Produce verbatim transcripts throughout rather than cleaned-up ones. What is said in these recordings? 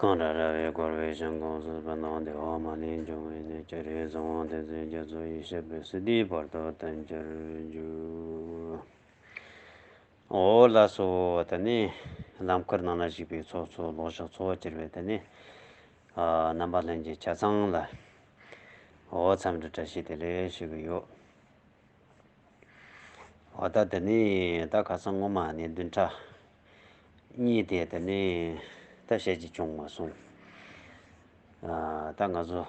གང་འདྲ་ར་བས་བསྐོར་བའི་ཞིང་ཁམས་སུ། ཕན་དང་བདེ་བ་མ་ལུས་འབྱུང་བའི་གནས། སྤྱན་རས་གཟིགས་དབང་བསྟན་འཛིན་རྒྱ་མཚོ་ཡི། སྲིད་པའི་སྲིད་མཐའི་བར་དུ་བརྟན་གྱུར་ཅིག། འོ་ལགས་སོ། དེ་ནས་ལམ་ཁར་ནང་ན་བཞུགས་པའི་ཚོགས་གཙོ་ལོ་ཞག་ཚོ་བ་གྱུར་པའི་དེ་ནས་ཨ་རྣམ་པ་ལྷན་རྒྱས་ཆ་ཚང་ལ་འོ་འཚམས་འདྲི་བཀྲ་ཤིས་བདེ་ལེགས་ཞུ་གི་ཡོད། འོ་ད་དེ་ནས་ད་ཁ་སང་སྔོན་མ་ནས་བདུན་ཕྲག་གཉིས་དེ་དེ་ནས་ད་བཤད་རྒྱུ་བྱུང་མ་སོང་། ཨ་ད་ང་ཚོ་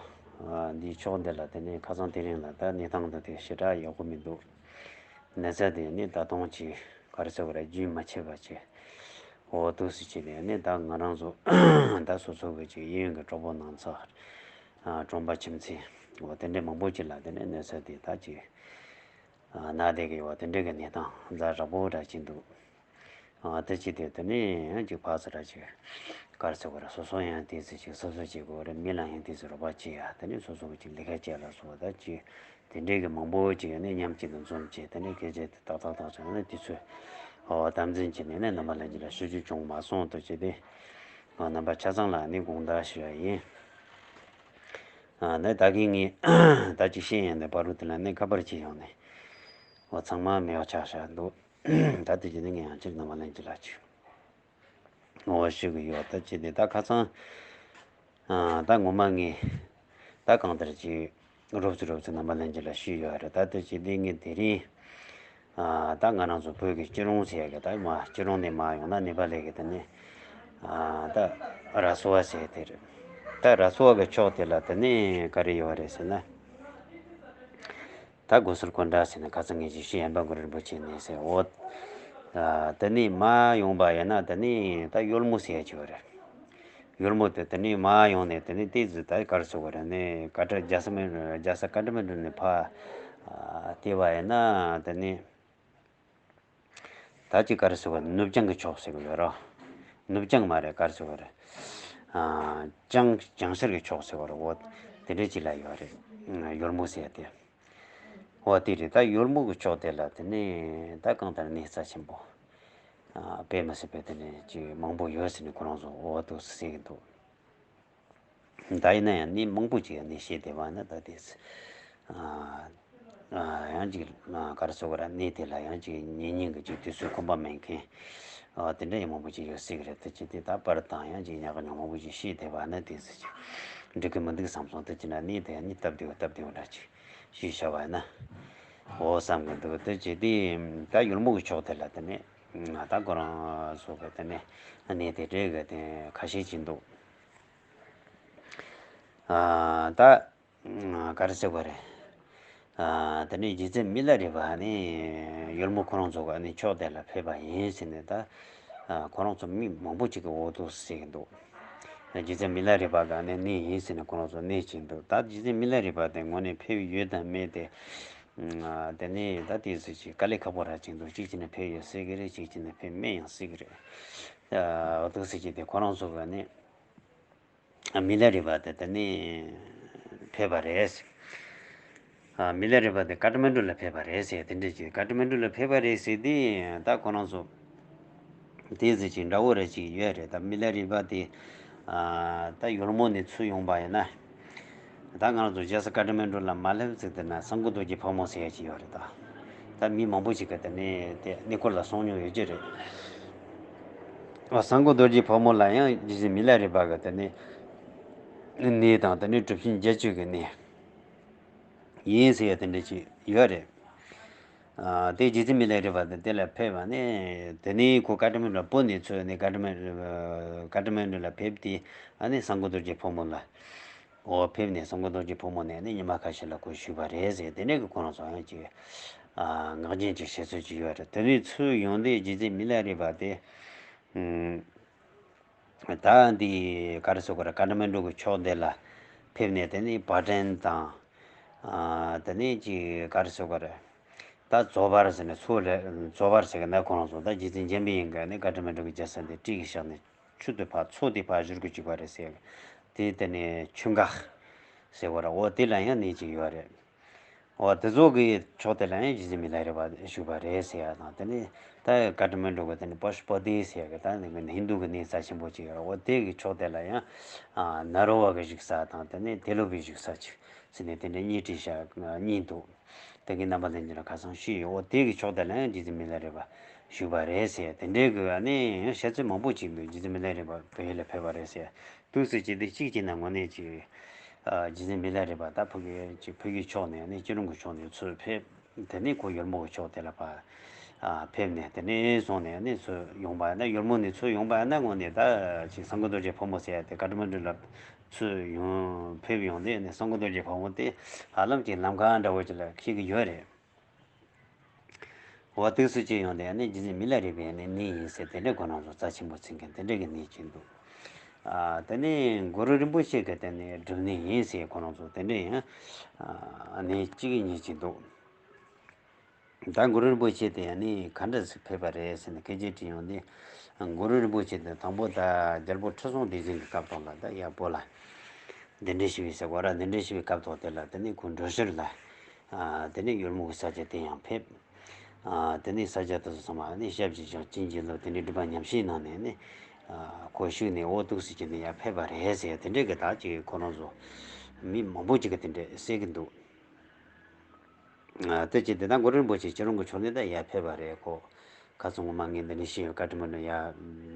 ཨ་འདིའི་ཕྱོགས་འདི་ལ་དེ་ནས་ཁ་སང་དེ་རིང་ལ་ད་གནས་སྟངས་འདི་དེ་ཞེ་དྲག་ཡག་པོ་མི་འདུག། ན་ཚ་དེ་ནི་ད་དུང་ཅིག་ག་རེ་ཟེར་བ་རེད། རྒྱུན་མ་ཆད་པ་ཅིག་འོ་འདུག་སེ་བྱས་ནས་ནི་ད་ང་རང་ཚོ་ད་སོ་སོ་གི་ཅིག་གཡས་གཡོན་གྱི་གྲོགས་པོ་ནང་ཚ་ཨ་གྲོང་པ་ཁྱིམ་མཚེས་འོ་དེ་འདྲའི་མང་པོ་ཅིག་ལ་དེ་ནས་ན་ཚ་དེ་ད་ཅིག་ཨ་ན་བསྡད་ཀྱི་ཡོད་པ་དེ་འདྲའི་གི་གནས་སྟངས་ཛ་དྲག་པོ་འདྲ་ཅིག་འདུག། ཨ་དེ་ཅི་སྟེ་དེ་ནས་ཡང་ཅིག་ཕར་ཚུར་ར་ཅིག་ག་རེ་ཟེར་དགོས་རེད། སོ་སོ་ཡང་དེ་ཚོ་ཅིག་གསོ་གསོ་བྱེད་དགོས་རེད། མི་ལ་ཡང་དེ་ཚོ་རོགས་པ་བྱེད་ཡ། དེ་ནས་སོ་སོ་གི་ཅིག་ལས་ཀ་བྱེད་ལ་སོགས་ད་ཅིག་དེ་འདྲའི་གི་མང་པོ་ཅིག་ཡོད་ནས་མཉམ་གཅིག་ཏུ་འཛོམས་བྱས་དེ་ནས་སྐད་ཆ་དེ་ཏག་ཏག་ཏག་བྱུང་ན་དེ་ཚོས་ཨོ་དམ་འཛིན་བྱས་ནས་ནས་རྣམ་པ་ལྷན་རྒྱས་ལ་ཞུ་རྒྱུ་བྱུང་མ་སོང་དུ་བྱས་ཏེ་ཨོ་རྣམ་པ་ཆ་ཚང་ལ་ནི་དགོངས་དག་ཞུ་ཡ་ཡིན། ཨ་ནས་ད་གིན་ངས་ད་ཅིག་བཤད་ཡོང་དེ་བར་དུ་དེ་ལ་ནི་ཁ་པར་བྱས་ཡོང་ནས་ཨོ་ཚང་མ་མེད་པ་ཆགས་བཞག་འདུག། ད་དེ་བྱས་ནས་ངས་ཡང་ཅིག་རྣམ་པ་ལྷན་རྒྱས་ལ་ཅིག་ངོ་ཤེས་ཀྱི་ཡོད། ད་ཅི་དེ་ད་ཁ་སང་ཨ་ད་ངོ་མ་ངས་ད་གང་ལྟར་ཅིག་རོབ་ཙམ་རོབ་ཙམ་རྣམ་པ་ལྷན་རྒྱས་ལ་ཞུས་ཡོད་རེད། ད་དེ་ཅི་དེ་ངས་དེ་རིང་ཨ་ད་ང་རང་ཚོ་བོད་ཀྱི་སྐྱིད་རོང་ཟེར་ཡ་གི་ད་མ་སྐྱིད་རོང་ནས་མ་ཡོང་ན་ནེ་པ་ལི་གི་དེ་ནས་ཨ་ད་ར་སོ་བ་ཟེར་དེ་རེད། ད་ར་སོ་བ་གི་ཕྱོགས་དེ་ལ་དེ་ནས་ག་རེ་ཡོད་རེད་ཟེར་ན། ད་སྒོ་ཟུར་ཀོན་ཌ་ཟེར་ནས་ཁ་སང་ངས་ཅིག་ཤི་ཡན་པ་གུ་རིན་པོ་ཆེ་ནས་ཟེར་འོ། ཨ་དེ་ནས་མ་ཡོང་པ་ཡིན་ན་དེ་ནས་ད་ཡོལ་མོ་ཟེར་ཡ་ཅིག་ཡོད་རེད། ཡོལ་མོ་དེ་དེ་ནས་མ་ཡོང་ནས་དེ་ནས་ཏོག་ཙམ་ད་ག་རེ་ཟེར་དགོས་རེད། ནས་ཀ་ཏྲ་རྒྱལ་ས་མེ་རྒྱལ་ས་ཀ་ཏ་མན་ཌུ་ནས་ཕར་ཨ་བལྟས་པ་ཡིན་ན་དེ་ནས། ད་ཅི་ག་རེ་ཟེར་བ་ནུབ་བྱང་གི་ཕྱོགས་ཟེར་གི་ཡོད་རོ། ནུབ་བྱང་མ་རེད། ག་རེ་ཟེར་བ་རེད། ཨ་བྱང་བྱང་ཤར་གྱི་ཕྱོགས་ཟེར་བ་རེད། འོ་དེ་འདྲའི་ཅིག་ལ་ཡོད་རེད། ཡོལ་མོ་ཟེར་ཡ་དེ། འོ་དེ་རེད། ད་ཡོལ་མོ་གི་ཕྱོགས་དེ་ལ་དེ་ནས་ད་གང་ལྟར་གནས་རྩ་ཆེན་པོ་ཨ་དཔེ་མི་སྲིད་པའི་དེ་ནས་ཅིག་མང་པོ་ཡོད་ཟེར་ནས་ཁོ་རང་ཚོ་འོ་འདུག་ཟེར་གི་འདུག། ད་ཡིན་ན་ཡང་གནས་མང་པོ་ཅིག་གནས་བཤད་བསྡད་པ་ན་ད་དེ་ཨ་ཨ་ཡང་ཅིག་ཨ་ག་རེ་ཟེར་དགོས་རེད། གནས་དེ་ལ་ཡང་ཅིག་ཉིན་ཉིན་གྱི་ཅིག་དུས་ཚོད་ཁོམ་པ་མེད་མཁན་ཨ་དེ་འདྲ་ཡང་མང་པོ་ཅིག་ཡོད་སྲིད་ཀྱི་རེད། དེ་ཅི་སྟེ་ད་པར་དང་ཡང་ཅིག་ཉག་ག་ཉོག་མང་པོ་ཅིག་བཤད་བསྡད་པ་ན་དེ་ཚོ་ཅིག་འགྲིག་གི་མི་འདུག་བསམ་སོང་། དེ་ཅི་ན་གནས་དེ་ཡང་ནི་སྟབས་བདེ་བོ་སྟབས་བདེ་བོ་འདྲ་ཅིག་ཞུས་བྱ་བ་ན་འོ་བསམ་གི་འདུག། དེ་ཅི་སྟེ་ད་ཡོལ་མོ་གི་ཕྱོགས་དེ་ལ་དེ་ནས་ད་ཁོ་རང་ཚོ་གི་དེ་ནས་གནས་དེ་འདྲའི་གི་དེ་ཁ་ཤས་ཅིག་འདུག། ཨ་ད་ག་རེ་ཟེར་དགོས་རེད། ཨ་དེ་ནས་རྗེ་བཙུན་མི་ལ་རས་པ་ནི་ཡོལ་མོ་ཁོ་རང་ཚོ་ག་ནི་ཕྱོགས་དེ་ལ་ཕེབས་པ་ཡིན་ཟེར་ནས་ད་ཨ་ཁོ་རང་ཚོ་མི་མང་པོ་ཅིག་གིས་འོ་འདུག་ཟེར་གྱི་འདུག། རྗེ་བཙུན་མི་ལ་རས་པ་ག་ནས་གནས་ཡིན་ཟེར་ནས་ཁོ་རང་ཚོ་གནས་ཀྱི་འདུག། ད་རྗེ་བཙུན་མི་ལ་རས་པ་དེ་དངོས་གནས་ཕེབས་ཡོད་དམ་མེད་དེ་ཨ་དེ་ནས་ད་དེ་ཚོ་ཅིག་དཀའ་ལས་ཁག་པོ་ར་ཅིག་འདུག། གཅིག་བྱས་ན་ཕེབས་ཡོད་སྲིད་ཀྱི་རེད། གཅིག་བྱས་ན་ཕེབས་མེད་ཡང་སྲིད་ཀྱི་རེད། ཨ་འོ་འདུག་ཟེར་གྱི་དེ་ཁོ་རང་ཚོ་ག་ནས། མི་ལ་རས་པ་དེ་དེ་ནས་ཕེབས་པ་རེད། མི་ལ་རས་པ་དེ་ཀ་ཏ་མན་ཌུ་ལ་ཕེབས་པ་རེད་ཟེར། དེ་འདྲ་ཅིག་ཀ་ཏ་མན་ཌུ་ལ་ཕེབས་པ་རེད་ཟེར་དེ་ད་ཁོ་རང་ཚོ་དེ་ཟེར་ཅིག་འདྲ་བོ་རེ་ཅིག་ཡོད་རེད། ད་མི་ལ་རས་པ་དེ་ད་ཡོལ་མོ་ནས་ཚུར་ཡོང་པ་ཡིན་ན། ད་ང་རང་ཚོ་རྒྱལ་ས་ཀ་ཏ་མན་ཌུ་ལ་མ་སླེབས་ཙམ་དེ་ན་སྐྱབས་མགོན་རྡོ་རྗེ་ཕག་མོ་ཟེར་ཡ་ཅིག་ཡོད་རེད། ད་ད་མི་མང་པོ་ཞིག་གིས་དེ་ནས་དེ་གནས་སྐོར་ལ་སོང་མྱོང་ཡོད་ཀྱི་རེད། ཨ་སྐྱབས་མགོན་རྡོ་རྗེ་ཕག་མོ་ལ་ཡང་རྗེ་བཙུན་མི་ལ་རས་པ་གི་དེ་ནས་གནས་དང་དེ་ནས་གྲུབ་ཆེན་བརྒྱད་ཅུ་གི་གནས་ཡིན་ཟེར་ཡ་དེ་འདྲ་ཅིག་ཡོད་རེད། ཨ་དེ་རྗེ་བཙུན་མི་ལ་རས་པ་དེ་དེ་ལ་ཕེབས་པ་ནས་དེ་ནས་ཁོ་ཀ་ཏ་མན་ཌུ་ལ་སྤོ་ནས་ཚུར་ནས་ཀ་ཏ་མན་ཀ་ཏ་མན་ཌུ་ལ་ཕེབས་ཏེ་ཨ་ནི་སྐྱབས་མགོན་རྡོ་རྗེ་ཕག་མོ་ལ། འོ་ཕེབས་ནས་སྐྱབས་མགོན་རྡོ་རྗེ་ཕག་མོ་ནས་ནི་ཉི་མ་ཁ་ཤས་ལ་ཁོ་བཞུགས་པ་རེད་ཟེར། དེ་ནས་ཀྱི་ཁོ་རང་ཚོ་ཡང་ཅིག་ཨ་ངག་རྒྱུན་ཅིག་བཤད་སྲོལ་ཅིག་ཡོད་རེད། དེ་ནས་ཚུར་ཡོང་དུས་རྗེ་བཙུན་མི་ལ་རས་པ་དེ་ཨུམ་ད་འདི་ག་རེ་ཟེར་དགོས་རེད། ཀ་ཏ་མན་ཌུ་གི་ཕྱོགས་འདི་ལ་ཕེབས་ནས་དེ་ནས་བ་ཊན་དང་ཨ་དེ་ནས་ཅིག་ག་རེ་ཟེར་དགོས་རེད། ད་ཛོ་བར་ཟེར་ནས་ཚུར་ལ་ཛོ་བར་ཟེར་གི་ན་ཁོ་རང་ཚོ་ད་རྗེ་བཙུན་འཇམ་པའི་དབྱངས་ཀྱིས་ནི་ཀ་ཏ་མན་ཌུ་གི་རྒྱལ་ས་འདི་བྲིས་ཀྱི་བཞག་ནས། ཆུ་དེ་ཕར་མཚོ་དེ་ཕར་བཞུར་གི་བཅུག་པ་རེད་ཟེར། དེ་དེ་ནས་ཆུ་འགག་ཟེར་བ་ར། འོ་དེ་ལ་ཡང་གནས་ཅིག་ཡོད་རེད། འོ་དེ་ཚོ་གི་ཕྱོགས་དེ་ལ་ཡང་རྗེ་བཙུན་མི་ལ་རས་པ་བཞུགས་པ་རེད་ཟེར་ཡ་དང་། དེ་ནས་ ད་ཀ་ཐ་མན་ཌུ་གི་དེ་ནི་པ་ཤུ་པ་ཏི་ཟེར་གི་ད་ནི་ཧིན་དུ་གི་གནས་རྩ་ཆེན་པོ་ཅིག་ཡོད་རེད། འོ་དེ་གི་ཕྱོགས་དེ་ལ་ཡང་ཨ་ནཱ་རོ་བ་གི་བཞུགས་ས་དང་དེ་ནས་ཏེ་ལོ་པའི་བཞུགས་ས་ཅིག་ཟེར་ནས་དེ་འདྲའི་གཉིས་བྲིས་ཤག་གཉིས་འདུག་དེ་གི་རྣམ་པ་ལྷན་རྒྱས་ལ་ཁ་སང་ཞུས་ཡོད། འོ་དེ་གི་ཕྱོགས་དེ་ལ་ཡང་རྗེ་བཙུན་མི་ལ་རས་པ་བཞུགས་པ་རེད་ཟེར། དེ་འདྲའི་གི་ཨ་ནི་བཤད་ཚུལ་མང་པོ་ཅིག་འདུག་རྗེ་བཙུན་མི་ལ་རས་པ་བོད་ཡུལ་ལ་ཕེབས་པ་རེད་ཟེར། དུས་སུ་ཅི་སྟེ་གཅིག་བྱས་ན་དངོས་གནས་ཅིག་ཨ་རྗེ་བཙུན་མི་ལ་རས་པ་ད་ཕ་གི་ཅིག་ཕ་གིའི་ཕྱོགས་ནས་ནི་སྐྱིད་གྲོང་གི་ཕྱོགས་ནས་ཚུར་ཕེབས། དེ་ནས་ཁོ་ཡོལ་མོ་གི་ཕྱོགས་དེ་ལ་ཕ་ཨ་ཕེབས་ནས་དེ་ནས་སོང་ནས་ནི་ཚུར་ཡོང་པ་ཡིན་ན་ཡོལ་མོ་ནས་ཚུར་ཡོང་པ་ཡིན་ན་དངོས་གནས་ད་ཅིག་སང་གི་རྡོ་རྗེ་ཕོ་མོ་ཟེར་ཡ་དེ་ཀ་ཐ་མན་ཌུ་ལ་ཚུར་ཡོང་ཕེབས་ཡོང་དུས་ནི་སང་གི་རྡོ་རྗེ་ཕོ་མོ་དེ་ཧ་ལམ་ཅིག་ལམ་ཁ་འདྲ་བོ་ཅིག་ལ་འཁེལ་གི་ཡོད་རེད། འོ་དུས་སུ་ཅི་ཡོང་དེ་ནི་རྗེ་བཙུན་མི་ལ་རས་པའི་ནི་གནས་ཡིན་ཟེར་དེ་འདྲའི་ཁོ་རང་ཚོ་རྩ་ཆེན་པོ་བརྩི་མཁན་དེ་འདྲའི་གི་གནས་ཅིག་འདུག་ཨ་དེ་ནི་གུ་རུ་རིན་པོ་ཆེ་གི་དེ་ནི་སྒྲུབ་གནས་ཡིན་ཟེར་ཁོ་རང་ཚོ་དེ་འདྲའི་ཡང་ཨ་གནས་གཅིག་གི་གནས་ཅིག་འདུག་ད་གུ་རུ་རིན་པོ་ཆེ་དེ་ནི་ག་འདྲ་ཞིག་ཕེབས་པ་རེད་ཟེར་ནས་སྐད་ཆ་དྲིས་ཡོང་དུས། གུ་རུ་རིན་པོ་ཆེ་དེ་དང་པོ་ད་རྒྱལ་པོ་ཁྲི་སྲོང་ལྡེ་བཙན་གྱི་སྐབས་ཐོག་ལ་ད་ཡ་བོད་ལ་གདན་འདྲེན་ཞུས་པའི་ཟེར་གོ་ར། གདན་འདྲེན་ཞུས་པའི་སྐབས་ཐོག་དེ་ལ་དེ་ནི་ཁོང་འགྲོ་ཞོར་ལ་ཨ་དེ་ནི་ཡོལ་མོ་གི་ས་ཆ་དེ་ཡང་ཕེབས། ཨ་དེ་ནི་ས་ཆ་དེ་ཚོ་ཚང་མ་ནི་ཞབས་ཀྱིས་བཅགས་བྱིན་གྱིས་རློབས་དེ་འདྲའི་སྒྲུབ་པ་ཉམས་བཞེས་གནང་ནས་ནི་ཨ་ཁོ་བཞུགས་ནས་འོ་ཐུགས་སྲིད་ཀྱི་ནི་ཡར་ཕེབས་པ་རེད་ཟེར་དེ་འདྲའི་གི་ད་ཅིག་ཁོ་རང་ཚོ་མི་མང་པོ་ཅིག་གི་དེ་འདྲའི་གསལ་གི་འདུག་ཨ་དེ་ཅི་དེ་དང་གུ་རུ་རིན་པོ་ཆེ་སྐྱིད་གྲོང་གི་ཕྱོགས་ནས་ད་ཡར་ཕེབས་པ་རེད། ཁོ་ཁ་སང་ངོ་མ་ངས་འདི་ནས་ཤེས་ཡོད། ཀ་ཐ་མན་ཌུ་ཡར་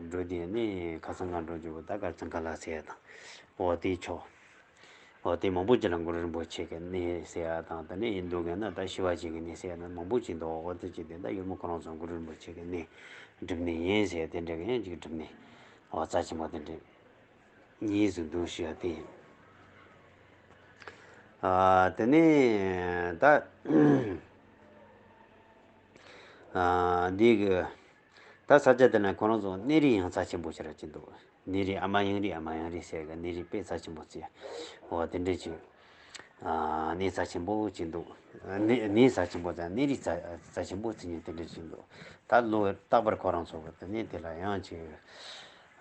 འགྲོ་དུས་ནི་ཁ་སང་ང་འགྲོ་རྒྱུ་ད་གར་ཙང་ཁ་ལ་ཟེར་ཡ་དང་འོ་དེའི་ཕྱོགས། འོ་དེ་མང་པོ་ཅིག་ལ་གུ་རུ་རིན་པོ་ཆེ་གི་གནས་ཟེར་ཡ་དང་དེ་ནས་ཡིན་འདུག་གི་ན་ད་ཤི་བ་ཅན་གི་གནས་ཟེར་ཡ་ན་མང་པོ་ཅིག་འདུག་འོ་དེ་ཅི་དེ་ད་ཡུལ་མི་ཁོ་རང་ཚོ་གུ་རུ་རིན་པོ་ཆེ་གི་གནས་སྒྲུབ་གནས་ཡིན་ཟེར་དེ་འདྲ་གི་ཡང་ཅིག་སྒྲུབ་གནས་འོ་རྩ་ཆེན་པོ་དེ་འདྲ། གཉིས་སུ་འདུ་ཞུ་ཡ་དེ་ཡིན། ཨ་དེ་ནས་ད་ཨ་འདི་གི་ད་ས་ཆ་དེ་ན་ཁོ་རང་ཚོ་གནས་རི་ཡང་རྩ་ཆེན་པོ་ཞིག་ར་ཅིག་འདུག་གནས་རི་ཨ་མ་གཡང་རི་ཨ་མ་གཡང་རི་ཟེར་གི་གནས་རི་དཔེ་རྩ་ཆེན་པོ་ཅིག་འོ་དེ་འདྲས་ཅིག་ཨ་གནས་རྩ་ཆེན་པོ་ཅིག་འདུག་གནས་གནས་རྩ་ཆེན་པོ་དང་གནས་རི་རྩ་རྩ་ཆེན་པོ་ཟེར་མཁན་དེ་འདྲས་ཅིག་འདུག་ད་ལོ་རྟག་པར་ཁོ་རང་ཚོ་གི་དེ་ནས་དེ་ལ་ཡང་ཅིག་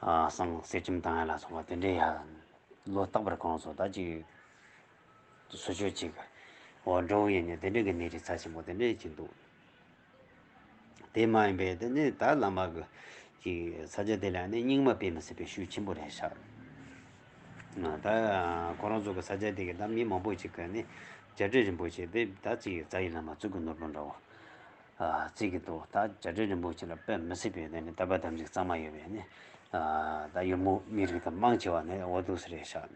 ཨ་བསང་གསེར་སྐྱེམས་བཏང་ཡ་ལ་སོགས་པ་དེ་འདྲས་ཡ། ལོ་རྟག་པར་ཁོང་ཚོ་ད་ཅིག་སུ་ཆོས་ཅིག་འོ་འགྲོ་བོ་ཡིན་ནས་དེ་འདྲ་གི་གནས་རི་རྩ་ཆེན་པོ་དེ་འདྲ་ཅིག་འདུག་དེ་མ་ཡིན་པའི་དེ་ནི་ད་བླ་མ་གི་ཅིག་ས་ཆ་དེ་ལ་ནི་རྙིང་མ་དཔེ་མི་སྲིད་པའི་ཤུགས་ཆེན་པོ་རེད་ཤག་ད་ཁོ་རང་ཚོ་གི་ས་ཆ་དེ་གི་ད་མི་མང་པོ་ཅིག་གི་ནི་རྒྱ་སྤྲོས་རིན་པོ་ཆེ་དེ་ད་ཅིག་རྩ་བའི་བླ་མ་གཙུག་གི་ནོར་བུ་འདྲ་བོ། ཨ་བརྩི་གི་འདུག་ད་རྒྱ་སྤྲོས་རིན་པོ་ཆེ་ལ་དཔེ་མི་སྲིད་པའི་དེ་ནི་དད་པ་དམ་ཚིག་གཙང་མ་ཡོད་པའི་ནི་ཨ་ད་ཡུལ་མི་མི་རིགས་དང་མང་ཆེ་བ་ནི་འོ་འདུག་སེ་རེད་ཤག་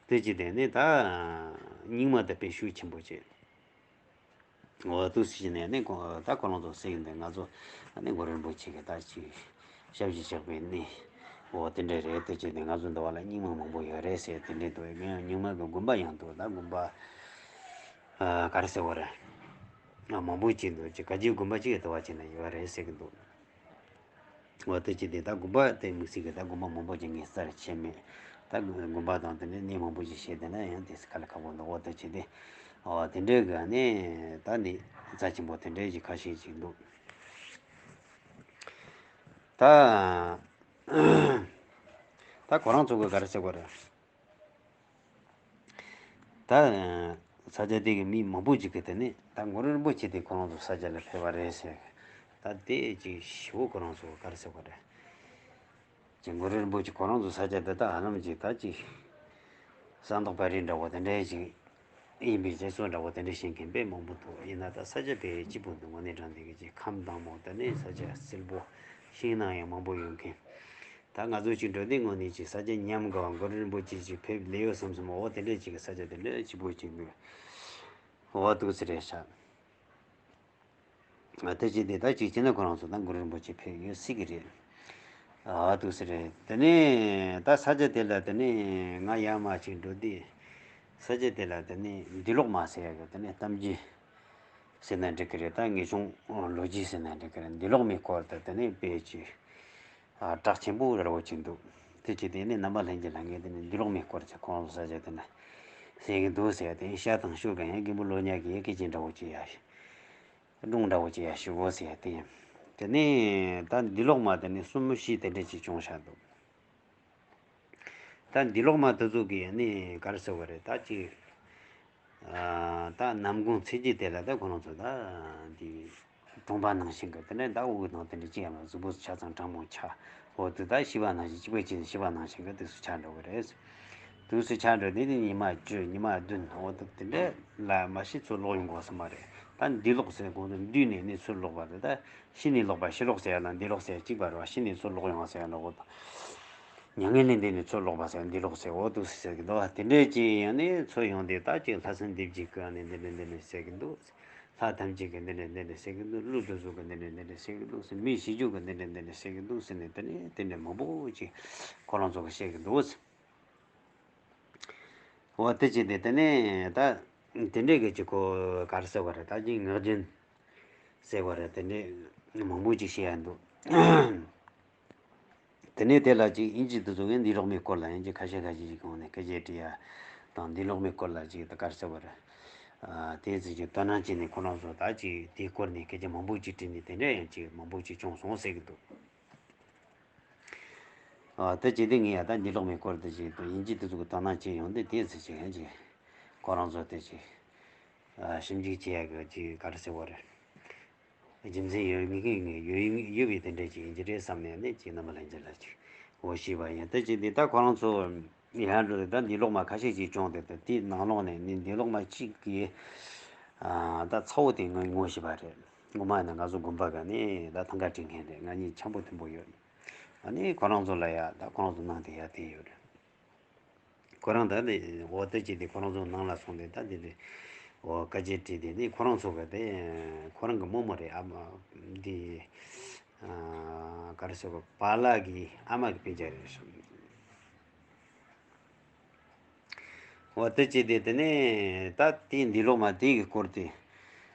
དེ་ཅི་དེ་ནི་ད་རྙིང་མ་དེ་དཔེ་ཤུགས་ཆེན་པོ་བྱེད། འོ་འདུག་སེ་བྱས་ནས་ནི་ཁོ་ད་ཁོ་རང་ཚོ་ཟེར་གི་འདུག་ང་ཚོ་ནི་གུ་རུ་རིན་པོ་ཆེ་གི་ད་ཅིག་ཞབས་ཀྱིས་བཅགས་པའི་གནས་འོ་དེ་འདྲ་རེད། དེ་ཅི་དེ་ང་ཚོ་འདི་བ་ལ་རྙིང་མ་མང་པོ་ཡོད་རེད་ཟེར་དེ་འདྲ་འདུག་ཡང་རྙིང་མ་གི་དགོན་པ་ཡང་འདུག་ད་དགོན་པ་ཨ་ག་རེ་ཟེར་བ་རེད། ཨ་མང་པོ་ཅིག་འདུག་ཅིག་ག་གི་དགོན་པ་གཅིག་གི་དུ་བ་ཅིག་ན་ཡོད་རེད་ཟེར་གི་འདུག་འོ་དེ་ཅི་དེ་ད་དགོན་པ་དེ་དམིགས་བསལ་གི་ད་དགོན་པ་མང་པོ་ཅིག་ངས་རྩ་ར་ཆེ་མེད། ད་དགོན་པ་དང་དེ་འདྲའི་གནས་མང་པོ་ཅིག་བཤད་བསྡད་ན་ཡང་དེ་སི་ཁ་ལ་ཁ་པོ་འདུག་འོ་དེ་ཅི་དེ་འོ་དེ་འདྲའི་གི་ནི་ད་ནི་རྩ་ཆེན་པོ་དེ་འདྲའི་ཅིག་ཁ་ཤས་ཅིག་འདུག་ད་ད་ཁོ་རང་ཚོ་གི་ག་རེ་ཟེར་དགོས་རེད། ད་ས་ཆ་དེ་གི་མི་མང་པོ་ཅིག་གིས་དེ་ནས་ད་གུ་རུ་རིན་པོ་ཆེ་དེ་ཁོ་རང་ཚོ་ས་ཆ་ལ་ཕེབས་པ་རེད་ཟེར། ད་དེ་ཅིག་ཞེ་པོ་ཁོ་རང་ཚོ་ག་རེ་ཟེར་དགོས་རེད། ཅིག་གུ་རུ་རིན་པོ་ཆེ་ཁོ་རང་ཚོ་ས་ཆ་དེ་དག་ཧ་ལམ་ཅིག་ད་ཅིག་ཟངས་མདོག་དཔལ་རི་འདྲ་བོ་དེ་འདྲའི་ཅིག་ཡིན་པའི་བྱེད་སྲོལ་འདྲ་བོ་དེ་འདྲ་བྱེད་མཁན་དཔེ་མང་པོ་འདུག་ཡིན་ན་ད་ས་ཆ་དཔེ་སྐྱིད་པོ་འདུག་དངོས་གནས་དྲང་གནས་ཀྱི་ཅིག་ཁམས་དྭངས་མོ་དེ་ནས་ས་ཆ་བསིལ་པོ་ཤིང་ནགས་ཡང་མང་པོ་ཡོད་མཁན། ད་ང་ཚོ་ཅིག་འགྲོ་དུས་དངོས་གནས་ཅིག་ས་ཆ་ཉམས་དགའ་བ་གུ་རུ་རིན་པོ་ཆེ་ཅིག་ཕེབས་ལེ་ཡོད་བསམ་སོང་། འོ་དེ་འདྲས་ཅིག་གི་ས་ཆ་དེ་འདྲས་སྐྱིད་པོ་ཅིག་འདུག་འོ་འདུག་སེ་རེད་ཤག་ཨ་དེ་ཅི་དེ་ད་ཅིག་བྱས་ན་ཁོ་རང་ཚོ་ད་གུ་རུ་རིན་པོ་ཆེ་ཕེབས་ཡོད་སྲིད་ཀྱི་རེད། ཨ་འདུག་སེ་རེད། དེ་ནས་ད་ས་ཆ་དེ་ལ་དེ་ནས་ང་ཡར་མར་ཅིག་འགྲོ་དུས་ས་ཆ་དེ་ལ་དེ་ནས་འདུས་ལོག་མ་ཟེར་ཡག་གི་དེ་ནས་གཏམ་རྒྱུད་ཟེར་ན་འགྲིག་གི་རེད། ད་ངེས་སྦྱོང་ལོ་རྒྱུས་ཟེར་ན་འགྲིག་གི་རེད། འདུས་ལོག་མའི་སྐོར་དུ་དེ་ནས་དཔེ་ཅིག་ཨ་གྲགས་ཆེན་པོ་ར་བོ་ཅིག་འདུག་དེ་ཅི་དེ་ནས་རྣམ་པ་ལྷན་རྒྱས་ལ་ངས་དེ་ནས་འདུས་ལོག་མའི་སྐོར་ཅིག་ཁོང་ཚོ་ས་ཆ་དེ་ན་ཟེར་གི་འདུག་ཟེར་ཡ་དེ་ཤ་དང་ཤུ་ག་ཡང་རྒན་པོ་ལོ་ཉག་གི་ཡི་གེ་ཅན་འདྲ་བོ་ཅིག་ཡ་སྒྲུང་འདྲ་བོ་ཅིག་ཡ་ཞུ་གོ་ཟེར་ཡ་དེ་ཡིན། དེ་ནས་ད་འདུས་ལོག་མ་དེ་ནས་གསུམ་བཞི་དེ་འདྲ་ཅིག་བྱུང་ཤག་འདུག་ད་འདུས་ལོག་མ་དེ་ཚོ་གི་ནི་ག་རེ་ཟེར་བ་རེད། ད་ཅིག་ཨ་ད་ནམ་གུང་ཚེས་བརྒྱད་དེ་ལ་ད་ཁོ་རང་ཚོ་ད་འདི་ གྲོང་པ་ནང་བཞིན་གི་དེ་ནས་ད་དབུགས་དང་དེ་འདྲ་ཅི་ཡང་མེད། གཟུགས་པོ་ཆ་ཚང་གྲང་མོ་ཆགས། འོ་དེ་ད་ཤི་བ་ནང་བཞིན་གཅིག་པ་གཅིག་ནས་ཤི་བ་ནང་བཞིན་གི་དུས་སུ་ཆགས་འགྲོ་གི་རེད། དུས་སུ་ཆགས་འགྲོ་དེ་ནས་ཉི་མ་བཅུ་ཉི་མ་བདུན། འོ་དེ་དེ་འདྲ་ལ་མ་ཤི་ཚུར་ལོག་ཡོང་དགོས་ས་མ་རེད། ད་འདས་ལོག་ཟེར་གོང་དུ་འདས་ནས་ནི་ཚུར་ལོག་པ་རེད། ད་ཤི་ནས་ལོག་པ། ཕྱིར་ལོག་ཟེར་ཡ་ན་འདས་ལོག་ཟེར་ཡ་གཅིག་པ་རེད་བ། ཤི་ནས་ཚུར་ལོག་ཡོང་བ་ཟེར་ཡ་ན་འོ་ད། མྱ་ངན་ལས་འདས་ནས་ཚུར་ལོག་པ་ཟེར་འདས་ལོག་ཟེར། འོ་དེ་ཟེར་གི་འདུག་བ། དེ་འདྲས་ཀྱི་ཡང་ནས་ཚུར་ཡོང་དུས་ད་ཅིག་ལྷ་སྲིན་སྡེ་བརྒྱད་ཀྱིས་ནི་འདི་འདྲས་འདི་འདྲས་ཟེར་གི་འདུག། ལྷ་ཐམས་ཅད་ཀྱིས་འདི་འདྲས་འདི་འདྲས་ཟེར་གི་འདུག། ཀླུ་དེ་ཚོ་གིས་འདི་འདྲས་འདི་འདྲས་ཟེར་གི་འདུག་ཟེར། མི་ཤི་རྒྱུ་གིས་འདི་འདྲས་འདི་འདྲས་ཟེར་གི་འདུག་ཟེར་ནས་དེ་ནས་དེ་འདྲས་མང་པོ་ཅིག་ཁོ་རང་ཚོ་གིས་བཤད་གི་འདུག། འོ་དེ་བྱས་ཏེ་དེ་ནས་ད་དེ་འདྲས་ཀྱི་ཅིག་གོ་ག་རེ་ཟེར་བ་རེད། ད་ཅིག་ངག་རྒྱུན་ཟེར་བ་རེད། དེ་འདྲས་མང་པོ་ཅིག་བཤད་ཡ་འདུག། དེ་ནས་དེ་ལ་ཅིག་དབྱིན་ཇི་དེ་ཚོ་གིས་འདས་ལོག་མའི་སྐོར་ལ་ཡང་ཅིག་ཁ་ཤས་ཁ་ཤས་ཅིག་གོང་ནས་སྐད་ཆ་དྲིས་ཡ་དང་འདས་ལོག་མའི་སྐོར་ལ་ཅིག་ད་ག་རེ་ཟེར་བ་རེད། ཨ་དེ་ཚོ་ཅིག་དོ་སྣང་བྱས་ནས་ཁོ་རང་ཚོ་ད་ཅིག་དེའི་སྐོར་ནས་སྐད་ཆ་མང་པོ་ཅིག་དྲིས་ནས་དེ་འདྲ་ཡང་ཅིག་མང་པོ་ཅིག་བྱུང་སོང་ཟེར་གི་འདུག། ཨ་དེ་བྱས་ཏེ་ངས་ཡ་ད་འདས་ལོག་མའི་སྐོར་དེ་ཅིག་དང་དབྱིན་ཇི་དེ་ཚོ་གིས་དོ་སྣང་བྱས་ཡོང་དུས་དེ་ཚོ་ཅིག་ཡང་ཅིག་ཁོ་རང་ཚོ་དེ་ཅིག་ཨ་ཞིབ་འཇུག་བྱེད་ཡ་གི་ཅིག་ག་རེ་ཟེར་བ་རེད། རྒྱུ་མཚན་ཡོད་ངེས་ངེས་ཡོད་ཡོད་པའི་དེ་འདྲ་ཅིག་ཡིན་གྱི་རེད་བསམ་ནས་ནི་ཅིག་རྣམ་པ་ལྷན་རྒྱས་ལ་ཅིག་འོ་ཞུས་པ་ཡིན། དེ་ཅིག་འདི་ད་ཁོ་རང་ཚོ་ཡར་འགྲོ་དུས་ད་འདས་ལོག་མ་ཁ་ཤས་ཅིག་བྱུང་དེ་དེ་དེའི་ནང་ལོགས་ནས་ནི་འདས་ལོག་མ་གཅིག་གིས་ཨ་ད་ཚ་བོ་དེ་ངོ་ངོ་ཤེས་པ་རེད། ངོ་མ་ཡིན་ན་ང་ཚོ་དགོན་པ་ག་ནས་ད་ཐང་ག་བྲིས་མཁན་རེད། ང་གཉིས་འཆམ་པོ་མཐུན་པོ་ཡོད། ཨ་ནི་ཁོ་རང་ཚོ་ལ་ཡ་ད་ཁོ་རང་ཚོ་ནང་དེ་ཡ་དེ་ཡོད་རེད། ཁོ་རང་ད་ནི་འོ་དེ་ཅིག་དེ་ཁོ་རང་ཚོ་ནང་ལ་སོང་སྟེ་ད་དེ་རེད། འོ་སྐད་ཆ་དྲིས་དེ་ནི་ཁོ་རང་ཚོ་ག་དེ་ཁོ་རང་གི་རྨོ་མོ་རེད། ཨ་མ་འདི་ཨ་ག་རེ་ཟེར་གོ་པཱ་ལགས་ཀྱི་ཨ་མ་གི་སྤུན་ཀྱག་རེད་གསུངས། འོ་དེ་ཅིག་དེ་དེ་ནས་ད་དེ་འདས་ལོག་མ་དེ་གི་སྐོར་དེ་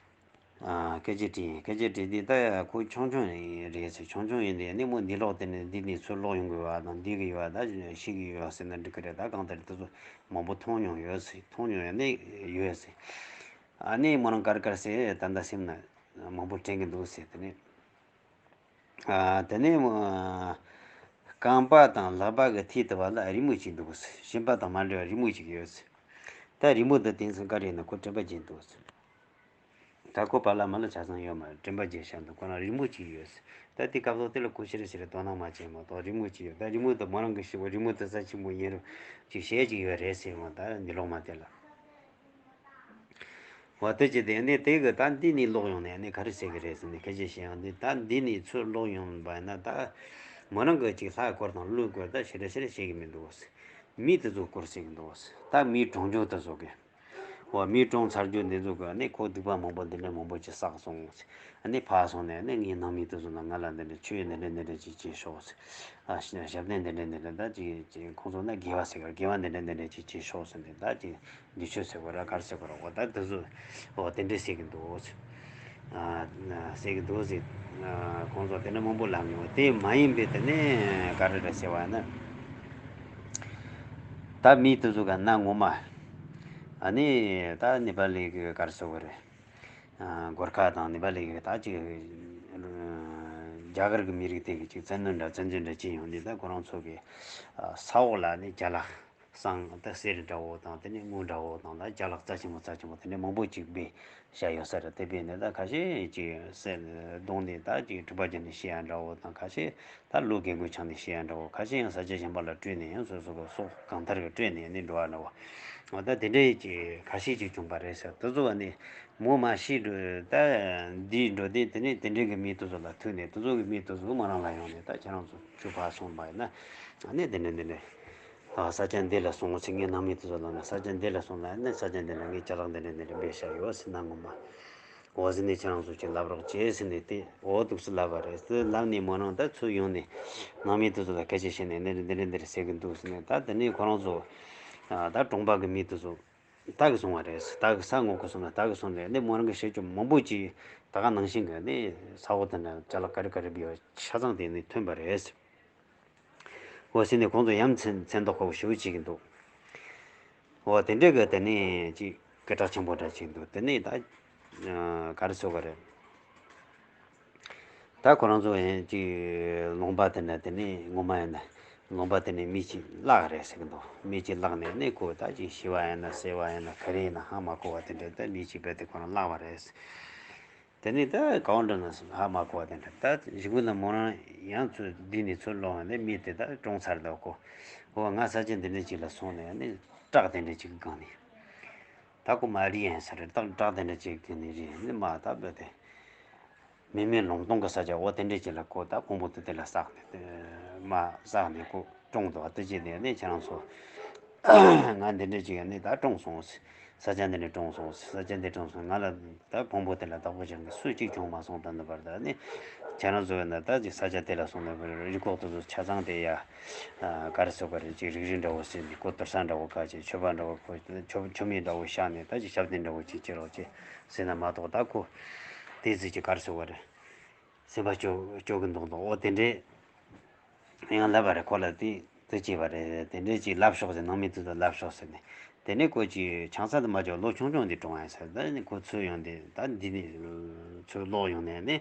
ཨ་སྐད་ཆ་དྲིས་ཡིན། སྐད་ཆ་དྲིས་དེ་ད་ཁོ་ཆུང་ཆུང་རེད་ཟེར། ཆུང་ཆུང་ཡིན་དེ་ནི་མོ་འདས་ལོག་དེ་ནས་འདི་ནས་ཚུར་ལོག་ཡོང་གི་ཡོད་པ་དང་འདས་གི་ཡོད་པ་ད་ཤི་གི་ཡོད་ཟེར་ན་འགྲིག་གི་རེད། ད་གང་ལྟར་དེ་ཚོ་མང་པོ་མཐོང་མྱོང་ཡོད་ཟེར། མཐོང་མྱོང་ཡོད་ནི་ཡོད་ཟེར། ཨ་ནི་མོ་རང་གར་གར་ཟེར་ད་ལྟ་སེམས་ན་མང་པོ་དྲན་གི་འདུག་ཟེར། དེ་ནས་ཨ་དེ་ནས་མོ་རྐང་པ་དང་ལག་པ་གི་མཐིལ་དུ་བ་ལ་རི་མོ་ཅིག་འདུག་ཟེར། གཞན་པ་དང་མ་འདྲ་བའི་རི་མོ་ཅིག་ཡོད་ཟེར། ད་རི་མོ་འདི་དེང་སང་ག་རེ་ཡིན་ན་ཁོ་དྲན་པ་བརྗེད་འདུག་ཟེར། ད་ཁོ་པཱ་ལགས་མ་ལ་ཆ་ཚང་ཡོད་མ་རེད། དྲན་པ་བརྗེད་ཤག་འདུག། ཁོ་རང་རི་མོ་ཅིག་ཡོད་ཟེར། ད་དེ་སྐབས་ཐོག་དེ་ལ་ཁོ་ཤི་རེ་ཤི་རེ་དོ་སྣང་མ་བྱས་མ་གཏོགས་རི་མོ་ཅིག་ཡོད། ད་རི་མོ་དེ་མོ་རང་གི་ཤི་བོ་རི་མོ་དེ་ས་ཆེན་པོ་ཡིན་རུང་ཅིག་གཞས་ཅིག་ཡོད་རེད་ཟེར་འོང་། ད་འདས་ལོག་མ་དེ་ལ། འོ་དེ་ཅི་དེ་ནས་དེ་གི་ད་འདི་ནས་ལོག་ཡོང་ནས་ནི་ག་རེ་ཟེར་གི་རེད་ཟེར་ནས་སྐད་ཆ་བཤད་ཡོང་དུས། ད་འདི་ནས་ཚུར་ལོག་ཡོང་བ་ན་ད་མོ་རང་གི་ཅིག་ལྷ་སྐོར་དང་ཀླུ་སྐོར་ད་ཤི་རེ་ཤི་རེ་བཤད་གི་མི་འདུག་ཟེར། མི་དེ་ཚོ་སྐོར་ཟེར་གི་འདུག་ཟེར། ད་མི་གྲོངས་རྒྱུ་དེ་ཚོ་གི། འོ་མི་གྲོངས་ཚར་རྒྱུ་འདི་ཚོ་གི་ནི་ཁོ་སྡིག་པ་མང་པོ་འདི་འདྲ་མང་པོ་ཅིག་བསགས་སོང་ཟེར། ཨ་ནི་ཕར་སོང་ནས་ནི་ངའི་ནང་མི་དེ་ཚོ་ལ་ང་ལ་འདི་འདྲ་ཆོས་འདི་འདྲ་འདི་འདྲ་ཅིག་བྱེད་ཤོག་ཟེར། ཨ་ཞབས་བརྟན་འདི་འདྲ་འདི་འདྲ་ད་ཅིག་ཅིག་ཁོང་ཚོ་ན་དགེ་བ་ཟེར་གི་རེད། དགེ་བ་འདི་འདྲ་འདི་འདྲ་ཅིག་བྱེད་ཤོག་ཟེར་ནས་ད་ཅིག་འདི་ཆོས་ཟེར་གི་རེད། ག་རེ་ཟེར་གི་རེད། འོ་ད་དེ་ཚོ་འོ་དེ་འདྲ་ཟེར་གི་འདུག་ཟེར། ཨ་ཟེར་གི་འདུག་ཟེར། ཨ་ཁོང་ཚོ་དེ་འདྲ་མང་པོ་ལབ་མྱོང་། དེ་མ་ཡིན་པའི་དེ་ནས་ག་རེ་རེད་ཟེར་བ་ན། ད་མི་དེ་ཚོ་ག་ན་ངོ་མ་ཨ་ནི་ད་ནེ་པ་ལི་གི་ག་རེ་ཟེར་གི་རེད། ཨ་གོར་ཁ་དང་ནེ་པ་ལི་གི་ད་ཅིག་རྒྱ་གར་གི་མི་རིགས་དེ་གི་ཅིག་བཙན་གནོན་འདྲ་བཙན་འཛུལ་འདྲ་ཅིག་ཡོང་དུས། ད་ཁོ་རང་ཚོ་གི་ཨ་ས་འོག་ལ་ནི་ཅ་ལག་བསང་ད་གསེར་འདྲ་བོ་དང་དེ་ནས་དངུལ་འདྲ་བོ་དང་ད་ཅ་ལག་རྩ་ཆེན་པོ་རྩ་ཆེན་པོ་དེ་འདྲ་མང་པོ་ཅིག་སྦས་བཞག་ཡོད་ས་རེད། དེ་སྦས་ནས་ད་ཁ་ཤས་ཅིག་གསེར་བརྡུངས་ནས་ད་ཅིག་སྤྲུལ་པ་རྒྱབ་ནས་བཤད་ཡ་འདྲ་བོ་དང་། ཁ་ཤས་ད་ལོ་རྒན་རྒོན་ཆགས་ནས་བཤད་ཡ་འདྲ་བོ། ཁ་ཤས་ཡང་ས་ཆ་གཞན་པ་ལ་སྤྲོད་ནས་ཡང་སོ་སོ་གི་སྲོག་གང་ཐར་གི་སྤྲོད་ནས་ནི་འགྲོ་བ་འདྲ་བོ། འོ་ད་དེ་འདྲའི་ཅིག་ཁ་ཤས་ཅིག་བྱུང་པ་རེད་ཟེར། དེ་ཚོ་བ་ནི་མོ་མ་ཤི་འགྲོ་ད་འདི་འགྲོ་དུས་དེ་ནས་དེ་འདྲའི་གི་མི་དེ་ཚོ་ལ་ཐུག་ནས་དེ་ཚོ་གི་མི་དེ་ཚོ་མོ་རང་ལ་ཡོང་ནས། ད་ཁྱེད་རང་ཚོ་ཆུ་ཕར་སོང་བ་ཡིན་ན་ཨ་ནི་དེ་འདྲ་འདི་འདྲ། ཨ་ས་ཆ་འདི་ལ་སོང་ཟེར། ངའི་ནང་མི་དེ་ཚོ་ལ་ན་ས་ཆ་འདི་ལ་སོང་ལ་ནི་ས་ཆ་འདི་ལ་ངའི་ཅ་ལག་འདི་འདྲ་འདི་འདྲ་སྦས་བཞག་ཡོད་ཟེར་ན་ངོ་མ། འོ་ཟེར་ནས་ཁྱེད་རང་ཚོ་ཅིག་ལབ་རོགས་བྱེད་ཟེར་ནས་དེ་འོ་འདུག་སེ་ལབ་པ་རེད། དེ་ལབ་ནས་མོ་རང་ད་ཚུར་ཡོང་ནས་ནང་མི་དེ་ཚོ་ལ་སྐད་ཆ་བཤད་ནས་འདི་འདྲ་འདི་འདྲ་ཟེར་གི་འདུག་ཟེར་ནས། ད་དེ་ནས་ཁོ་རང་ཚོ་ད་གྲོང་པ་གི་མི་དེ་ཚོ་ད་གི་སོང་བ་རེད། ད་གི་ས་ངོ་གི་སོང་ན་ད་གི་སོང་ནས་ནི་མོ་རང་གི་བཤད་རྒྱུ་མང་པོ་ཅིག་ད་ག་ནང་བཞིན་གི་ནི་ས་འོག་དེ་འདྲ་ཅ་ལག་ག་རེ་ག་རེ་སྦས་ཡོད་ཆ་ཚང་དེ་ནི་ཐོན་པ་རེད། འོ་ཟེར་ནས་ཁོང་ཚོ་ཡ་མཚན་མཚན་ཐོག་ཁ་པོ་ཞེ་པོ་བྱེད་ཀྱི་འདུག། འོ་དེ་འདྲ་གི་དེ་ནས་ཅིག་སྐད་གྲགས་ཆེན་པོ་འདྲ་བྱེད་ཀྱི་འདུག། དེ་ནས་ད་ག་རེ་ཟེར་གི་རེད། ད་ཁོ་རང་ཚོ་ཡང་ཅིག་ལུང་པ་དེ་འདྲ་དེ་ནས་ངོ་མ་ཡིན་ན་ལུང་པ་དེ་ནས་མི་གཅིག་བརླགས་རེད་ཟེར་གི་འདུག། མི་གཅིག་བརླགས་ནས་ནི་ཁོ་ད་ཅིག་ཤི་བ་ཡིན་ན་གསོས་པ་ཡིན་ན་ག་རེ་ཡིན་ན་ཧ་མ་གོ་བ་དེ་འདྲ། ད་མི་གཅིག་རྦད་དེ་ཁོ་རང་བརླགས་པ་རེད། དེ་ནས་ད་ག་བ་འགྲོ་ན་ཧ་མ་གོ་བ་དེ་འདྲ། ད་གཞུག་གུ་ན་མོ་རང་ཡང་ཚུར་འདི་ནས་ཚུར་ལོག་ཡོང་ནས་མི་དེ་ད་གྲོངས་ཚར་འདུག་གོ། འོ་ང་ས་ཆ་འདི་འདྲ་ཅིག་ལ་སོང་ནས་ནི་བྲག་དེ་འདྲ་ཅིག་གི་སྒང་ནས། ད་ཁོ་མ་རིག་ཡིན་ས་རེད། ད་བྲག་དེ་འདྲ་ཅིག་གི་ནས་རིག་ནི་མ་ད་བོད་དེ། མི་མེད་ལུང་སྟོང་གི་ས་ཆ་འོ་དེ་འདྲ་ཅིག་ལ་ཁོ་ད་ཕུང་པོ་དེ་དེ་ལ་བསགས་ནས་དེ་མ་བསགས་ནས་ཁོ་གྲོངས་འདུག་དེ་ཅི་ནས་ནི་ཁྱེད་རང་ཚོ། ང་འདི་འདྲ་ཅིག་ནི་ད་གྲོངས་སོང་། ས་ཆ་འདི་ནས་གྲོངས་སོང་། ས་ཆ་འདི་གྲོངས་སོང་། ང་ལ་ད་ཕུང་པོ་དེ་ལ་བདག་པོ་བྱེད་མཁན་སུ་གཅིག་བྱུང་མ་སོང་། ད་འདི་བར་ད་ནི་ཁྱེད་རང་ཚོ་ཡིན་ན་ད་ཅིག་ས་ཆ་དེ་ལ་སོང་ན་རི་ཁོག་དེ་ཚོ་ཆ་ཚང་དེ་ཡ། ག་རེ་ཟེར་ག་རེ་ཅིག་རིག་རིག་འདྲ་བོ་ཟེར་ནས་ཁོ་དུར་ས་འདྲ་བོ་ག་ཅིག་མཆོད་པ་འདྲ་བོ་ཁོ་མཆོད་མཆོད་མེ་འདྲ་བོ་བཞག་ནས་ད་ཅིག་ཞབས་བརྟན་འདྲ་བོ་ཅིག་བྱེད་རོགས་ཅིག་ཟེར་ན་མ་གཏོགས། ད་ཁོ་དེ་ཟིག་ཅིག་ག་རེ་ཟེར་ག་རེ་སེམས་པ་སྐྱོ་སྐྱོ་གི་འདུག་འདུག་འོ་དེ་འདྲས། ཡང་ལབ་པ་རེད། ཁོ་ལ་དེ་དེ་བྱས་པ་རེད། དེ་འདྲས་ཅིག་ལབ་ཤོག་ཟེར། ནང་མི་དེ་ཚོ་ལབ་ཤོག་ཟེར་ནས། དེ་ནས་ཁོ་ཅིག་ཆང་ས་དུ་མ་ཅོག་ལོ་ཆུང་ཆུང་འདི་གྲོངས་ཡ་ཟེར། ད་ནི་ཁོ་ཚོ་ཡོང་དེ་ད་འདི་ནས་ཚུར་ལོག་ཡོང་ནས་ནི།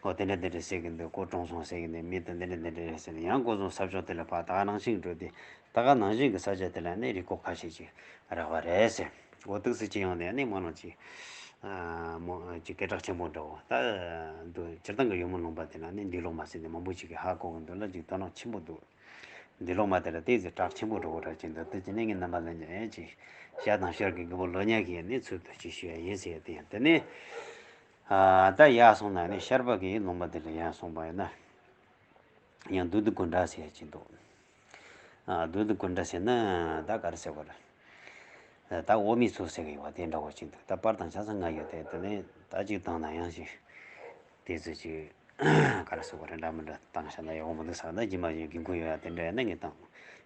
ཨོ་དེ་འདྲ་དེ་འདྲ་ཟེར་གི་འདུག་ཁོ་གྲོངས་སོང་ཟེར་གི་འདུག་མི་དེ་འདི་འདྲ་འདི་འདྲ་རེད་ཟེར་ནས། ཡང་ཁོ་ཚོ་ས་ཕྱོགས་དེ་ལ་ཕར་ད་ག་ནང་བཞིན་འགྲོ་དེ། ད་ག་ནང་བཞིན་གི་ས་ཆ་དེ་ལ་ནི་རི་ཁོག་ཁ་ཤས་ཅིག་རག་པ་རེད་ཟེར། འོ་ཏོག་ཙམ་ཅིག་ཡོང་ནས་ནི་མོ་རང་ཅིག་ཨ་མོ་ཅིག་སྐད་གྲགས་ཆེན་པོ་འདྲ་བོ་ད་འདུག་སྤྱིར་བཏང་གི་ཡོལ་མོ་ལུང་པ་དེ་ན་ནི་འདུས་ལོག་མ་ཟེར་ནས་མང་པོ་ཅིག་གིས་ཧ་གོ་གི་འདུག་ལ། ཅིག་དོ་སྣང་ཆེན་པོ་འདུག་འདུས་ལོག་མ་དེ་ལ་ཏོག་ཙམ་གྲགས་ཆེན་པོ་འདྲ་བོ་རག་གི་འདུག་དེ་ཅི་ནས་ངས་རྣམ་པ་ལ་ཉན་ཅིག་ཤར་དང་ཤར་གྱི་མགོན་པོ་ལོ་ཉག་གིས་ནི་ཚུལ་དུ་ཅིག་ཞུ་ཡ་ཡིན་ཟེར་ཡ་དེ་ཡང་དེ་ནས། ཨ་ད་ཡར་སོང་ན་ནི་ཤར་པ་གི་ལུང་པ་དེ་ལ་ཡར་སོང་པ་ཡིན་ན། ཡང་བདུད་འདུལ་ཀུན་དགའ་ཟེར་ཡ་ཅིག་འདུག་ཨ་བདུད་འདུལ་ཀུན་དགའ་ཟེར་ན་ད་ག་རེ་ཟེར་བ་རེད། ད་འོ་མི་ཚོ་ཟེར་གི་ཡོད་པ་དེ་འདྲ་བོ་ཅིག་འདུག་ད་པར་དང་ཆ་ཚང་ང་ཡོད་དེ། དེ་ནས་ད་ཅིག་བཏང་ན་ཡང་ཞིག་དེ་ཚོ་ཅིག་ག་རེ་ཟེར་བ་རེད། འདྲ་མི་འདྲ་བཏང་བཞག་ན་ཡག་པོ་མི་འདུག་ཟེར། ད་རྗེས་མ་ཡང་དགོས་མཁོ་ཡོད་ཡ་དེ་འདྲ་ཡིན་ན་ངས་བཏང་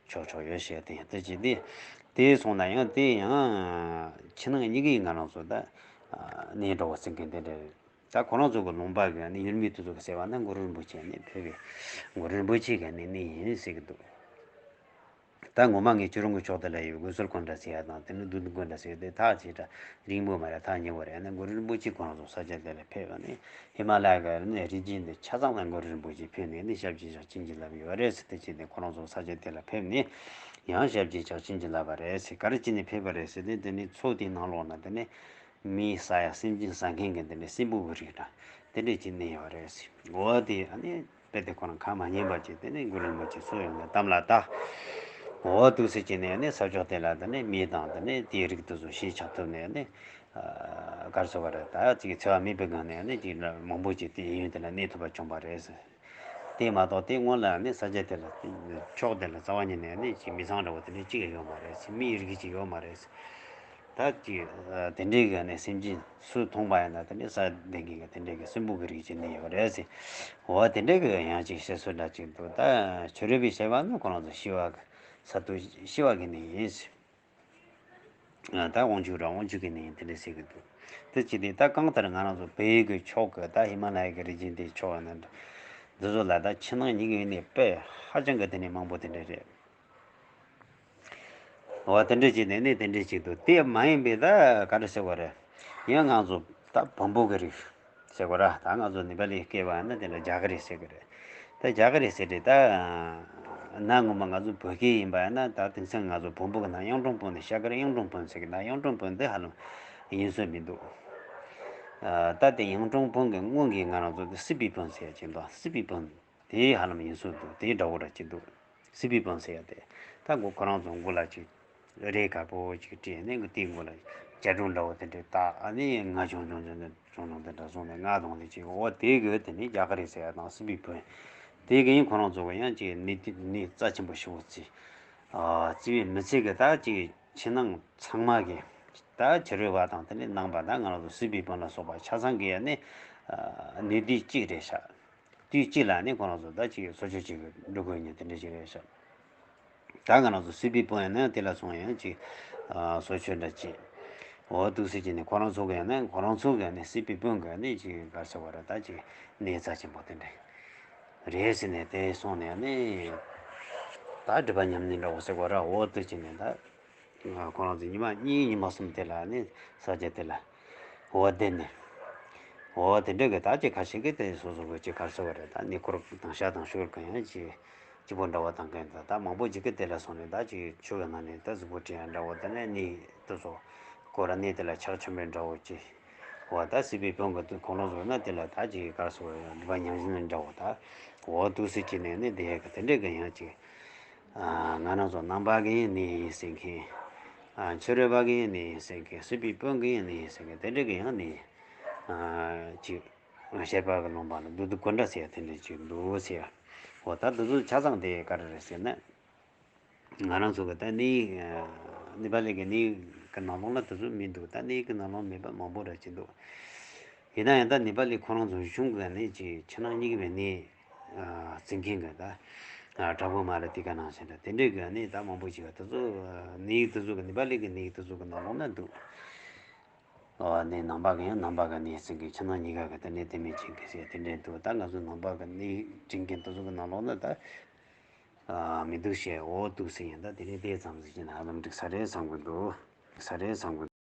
ཆོག་ཆོག་ཡོད་ཤེས་དེ་ཡང་དེ་ཅིག་དེ་དེ་སོང་ན་ཡང་དེ་ཡང་ཕྱི་ནང་གཉིས་ཀའི་ང་རང་ཚོ་ད་ནས་འདྲ་བོ་ཟེར་མཁན་དེ་འདྲ་རེད། ད་ཁོ་རང་ཚོ་གི་ལུང་པ་གི་ནི་ཡུལ་མི་དེ་ཚོ་གི་ཟེར་བ་ན་གུ་རུ་རིན་པོ་ཆེ་ནི་ཕེབས་པའི་གུ་རུ་རིན་པོ་ཆེ་གི་ནི་གནས་ཡིན་ཟེར་གི་འདུག་ད་ངོ་མ་ངས་ཁྱོད་རང་གི་ཕྱོགས་དེ་ལ་ཡོད་དགོན་ཟུར་ཀོང་ཏྲ་ཟེར་ཡ་དང་དེ་ནི་བདུད་འདུལ་ཀོང་ཏྲ་ཟེར་ཡ་དེ་ཐག་ཆད་འདྲ་རིང་པོ་མ་རེད། ཐག་ཉེ་བོ་རེད། ནི་གུ་རུ་རིན་པོ་ཆེ་ཁོ་རང་ཚོ་ས་ཆ་དེ་ལ་ཕེབས་པ་ནི་ཧི་མ་ལ་ཡ་གི་ནི་རི་རྒྱུད་འདི་ཆ་ཚང་ལ་གུ་རུ་རིན་པོ་ཆེ་ཕེབས་ནས་ནི་ཞབས་ཀྱིས་བཅགས་བྱིན་གྱིས་བརླབས་ཡོད་རེད་ཟེར། དེ་བྱས་ནས་ཁོ་རང་ཚོ་ས་ཆ་དེ་ལ་ཕེབས་ནས་ཡང་ཞབས་ཀྱིས་བཅགས་བྱིན་གྱིས་བརླབས་པ་རེད་ཟེར། ག་རེ་བྱས་ནས་ཕེབས་པ་རེད་ཟེར་ནས་དེ་ནི་མཚོ་དེའི་ནང་ལོགས་ན་དེ་ནི། མིས་ཟ་ཡ་སེམས་ཅན་ཟ་མཁན་གྱི་འདི་འདྲའི་སྲིན་པོ་གི་རིགས་འདྲ་དེ་འདྲས་ཀྱི་གནས་ཡོད་རེད་ཟེར། འོ་དེ་ཨ་ནི་དཔེ་དེ་ཁོ་རང་ཁ་མ་ཉན་པ་ཅིག་དེ་ནས་གུ་རུ་རིན་པོ་ཆེ་སུ་ཡོང་ནས་གཏམ་ལ་བཏགས། འོ་འདུག་སེ་བྱས་ནས་ནི་ས་ཕྱོགས་དེ་ལ་དེ་ནས་མི་དང་དེ་ནས་དེའི་རིགས་དེ་ཚོ་ཞེད་ཆགས་ཐུབ་ནས་ནི་གར་སོ་བ་རེད། ད་ཅིག་འཚེ་བ་མེད་པའི་སྒང་ནས་ནི་ཅིག་མང་པོ་ཅིག་དེ་ཡུལ་དེ་ལ་གནས་ཐུབ་པ་བྱུང་བ་རེད་ཟེར། དེ་མ་གཏོགས་དེ་སྔོན་ལ་ནི་ས་ཆ་དེ་ལ་ཕྱོགས་དེ་ལ་རྩ་བ་ཉིད་ནས་ནི་ཅིག་མི་ཚང་འདྲ་བོ་དེ་འདྲའི་གཅིག་ཡང་ཡོད་མ་རེད་ཟེར། མིའི་རིགས་ཅིག་ཡོད་མ་རེད་ཟེར། ད་ཅིག་དེ་འདྲའི་གི་ནི་སེམས་ཅན་སུ་མཐོང་པ་ཡིན་ན་དེ་འདྲའི་ས་དེ་གི་དེ་འདྲའི་གི་སྲིན་པོ་གི་རིགས་ཅིག་ནི་ཡོད་རེད་ཟེར། འོ་དེ་འདྲའི་གི་ཡང་ཅིག་བཤད་སྲོལ་འདྲ་ཅིག་འདུག་ད་ཆོས་རིག་པས་བཤད་པ་ནི་ཁོ་རང་ཚོ་ཤི་བ་གི་ས་དུ་ཤི་བ་གི་ནི་ཡིན་ཟེར། ད་དབང་ཕྱུག་ར་དབང་ཕྱུག་གི་ནི་དེ་འདྲ་ཟེར་གི་འདུག་དེ་ཅི་སྟེ་ད་གང་ལྟར་ང་རང་ཚོ་བོད་ཀྱི་ཕྱོགས་ཀྱི་ད་ཧི་མ་ལ་ཡ་གི་རི་རྒྱུད་འདི་ཕྱོགས་ཡིན་ན་འདི་ཚོ་ལ་ད་ཕྱི་ནང་གཉིས་ཀའི་ནི་དཔེ་ཧ་ཅང་གི་དེ་ནི་མང་པོ་དེ་འདྲ་རེད། འོ་དེ་འདྲ་ཅིག་ནས་ནི་དེ་འདྲ་ཅིག་འདུག་དེ་མ་ཡིན་པའི་ད་ག་འདྲ་ཟེར་བ་རེད། ཡང་ང་ཚོ་ད་བོན་པོ་གི་རིགས། ཟེར་གོ་ར། ད་ང་ཚོ་ནི་པ་ལིའི་སྐད་པ་ཡིན་ན་དེ་ལ་རྒྱ་གར་རིགས་ཟེར་གི་རེད། ད་རྒྱ་གར་རིགས་ཟེར་དེ་ད་ན་ངོ་མ་ང་ཚོ་བོད་སྐད་ཡིན་པ་ཡིན་ན་ད་དེང་སང་ང་ཚོ་བོན་པོ་གི་ནང་གཡུང་དྲུང་བོན་ནི་ཤར་སྐྱོད་གཡུང་དྲུང་བོན་ཟེར་གི་ན། གཡུང་དྲུང་བོན་འདི་ཧ་ལམ་ཡིན་སྲོལ་མི་འདུག་ད་དེ་གཡུང་དྲུང་བོན་གི་སྔོན་གྱི་ང་རང་ཚོ་དེ་སྲིད་པའི་བོན་ཟེར་ཡ་ཅིག་འདུག་སྲིད་པའི་བོན་དེ་ཧ་ལམ་ཡིན་སྲོལ་འདུག་དེ་འདྲ་བོ་འདྲ་ཅིག་འདུག་སྲིད་པའི་བོན་ཟེར་ཡ་དེ། ད་མགོ་ཁོ་རང་ཚོ་མགོ་ལ་ཅིག་རས་དཀར་པོ་ཅིག་སྤྲས་ནས་དེའི་མགོ་ལ་སྐྱ་སྒྲོ་འདྲ་བོ་དེ་འདྲ་བཏགས། ཨ་ནི་རྔ་ཆུང་ཆུང་ཆུང་ཆུང་ཆུང་དེ་འདྲ་བཟུང་ནས་རྔ་བརྡུངས་ནས་ཅིག་འོ་དེ་གི་དེ་ནི་རྒྱ་གར་རིགས་ཟེར་ཡ་དང་སྲིད་པའི་བོན། དེ་གི་ཁོ་རང་ཚོ་གི་ཡང་ཅིག་ནི་ནི་རྩ་ཆེན་པོ་ཞེ་པོ་བརྩི། ཨ་བརྩི་བའི་མི་ཚད་གི་ད་ཅིག་ཕྱི་ནང་ཚང་མ་གི་ད་ཕྱི་རོལ་པ་དང་དེ་ནི་ནང་པ་ད་ང་རང་ཚོ་སྲིད་པའི་བོན་ལ་སོགས་པ་ཆ་ཚང་གི་ཡ་ནི་ནི་དུས་གཅིག་རེད་ཤག་དུས་གཅིག་ལ་ནི་ཁོ་རང་ཚོ་ད་ཅིག་སོ་སོ་ཅིག་འགྲོ་དགོས་ཉིན་དེ་འདྲ་ཅིག་རེད་ཤག་ད་ང་རང་ཚོ་སྲིད་པའི་བོན་ཡང་ན་དེ་ལ་སོང་ཡང་ཅིག་སོ་ཆོས་འདྲ་ཅིག་འོ་འདུག་སེ་ཅིག་ནི་ཁོ་རང་ཚོ་གི་ཡང་ན་ཁོ་རང་ཚོ་གི་ནི་སྲིད་པའི་བོན་གི་ནི་ཅིག་ག་རེ་ཟེར་བ་རེད། ད་ཅིག་གནས་རྩ་ཆེན་པོ་དེ་འདྲ་རེད་ཟེར་ནས་དེ་སོང་ནས་ནི་ད་སྒྲིབ་པ་ཉམས་ལེན་འདྲ་བོ་ཟེར་བ་ར། འོ་འདུག་ཅིག་ནི་ད། ང་ཁོ་རང་ཚོ་ཉི་མ་གཉིས་ཉི་མ་གསུམ་དེ་ལ་ནི་ས་ཆ་དེ་ལ་འོ་བསྡད་ནས། འོ་དེ་འདྲ་གི་ད་ཅིག་ཁ་ཤས་ཀྱིས་དེ་སོ་སོ་གི་ཅིག་ག་རེ་ཟེར་བ་རེད། ད་ནི་འཁོར་དང་ཤ་དང་ཤུར་གང་ཡང་ཅིག་སྐྱིད་པོ་འདྲ་བོ་དང་གན་ད་ད་མང་པོ་ཅིག་གིས་དེ་ལ་སོང་ནས་ད་ཅིག་ཆུ་གི་ནང་ནས་ད་གཟུགས་པོ་བྲན་ཡ་འདྲ་བོ། དེ་ནས་ནི་དེ་ཚོ་སྐོར་ར་ནི་དེ་ལ་ཕྱག་མཆོད་འབུལ་འདྲ་བོ་ཅིག་ འོ་ད་སྲིད་པའི་དཔོན་གྱི་དུས་ཁོང་རང་ཚོ་ན་དེ་ལ་ད་ཅིག་ག་རེ་ཟེར་དགོས་རེད། སྒྲིབ་པ་མྱང་འཛིན་འདྲ་བོ་ད། འོ་འདུག་སེ་བྱས་ནས་ནི་དེ་ཡ་གི་དེ་འདྲས་གི་ཡང་ཅིག་ཨ། ང་རང་ཚོ་རྣམ་པ་གི་ཡང་གནས་ཡིན་ཟེར་མཁན། ཨ། ཕྱི་རོལ་པ་གི་ཡང་གནས་ཡིན་ཟེར་མཁན། སྲིད་པའི་དཔོན་གི་ཡང་གནས་ཡིན་ཟེར་མཁན། དེ་འདྲས་གི་ཡང་གནས་ཡིན། ཨ། ཅིག་བཤད་པ་གི་ལུང་པ་ལ་བདུད་འདུལ་གོ་འདྲ་ཟེར་ཡ་དེ་འདྲས་ཅིག་འདུག་ཟེར་ཡ། འོ་ད་འདི་ཚོ་ཆ་ཚང་དེ་ག་རེ་རེད་ཟེར་ན། ང་རང་ཚོ་གི་ད་གནས་ཡིག་ནེ་པ་ལི་གི་གནས་ཡིག་གི་ནང་ལོགས་ན་དེ་ཚོ་མི་འདུག་ད་གནས་ཡིག་གི་ནང་ལོགས་མེད་པ་མང་པོ་ར་ཅིག་འདུག་ཡིན་ན་ཡང་ད་ནེ་པ་ལི་ཁོ་རང་ཚོ་གཞུང་གི་གནས་ཀྱི་ཕྱི་ནང་གཉིས་ཀྱི་བའི་གནས་བརྩི་མཁན་གི་ད་བྲག་ཕུག་མ་ར་ཏི་ཀ་ནང་བཞིན་ར་དེ་འདྲའི་གི་གནས་ད་མང་པོ་ཅིག་ཡོད། དེ་ཚོ་གནས་ཡིག་དེ་ཚོ་གི་ནེ་པ་ལི་གི་གནས་ཡིག་དེ་ཚོ་གི་ནང་ལོགས་ན་འདུག་ཨོ་ནི་ནང་པ་གི་ཡང་ནང་པ་གི་གནས་བརྩི་མཁན། ཕྱི་ནང་གཉིས་ཀ་གི་ད་གནས་དེ་མིན་ཅིག་གི་ཟེར་དེ་འདྲའི་འདུག་ད་ང་ཚོ་ནང་པ་གི་གནས་བརྩི་མཁན་དེ་ཚོ་གི་ནང་ལོགས་ན་ད། ཨ། མི་འདུག་ཞེས། འོ་འདུག་སེ་ཡིན། ད་དེ་ནས་དེ་ཙམ་ཟིག་བྱས་ན་ཧ་ལམ་འགྲིག་ས་རེད་བསམ་གི་འདུག་འགྲིག་ས་རེད་བསམ་གི་འདུག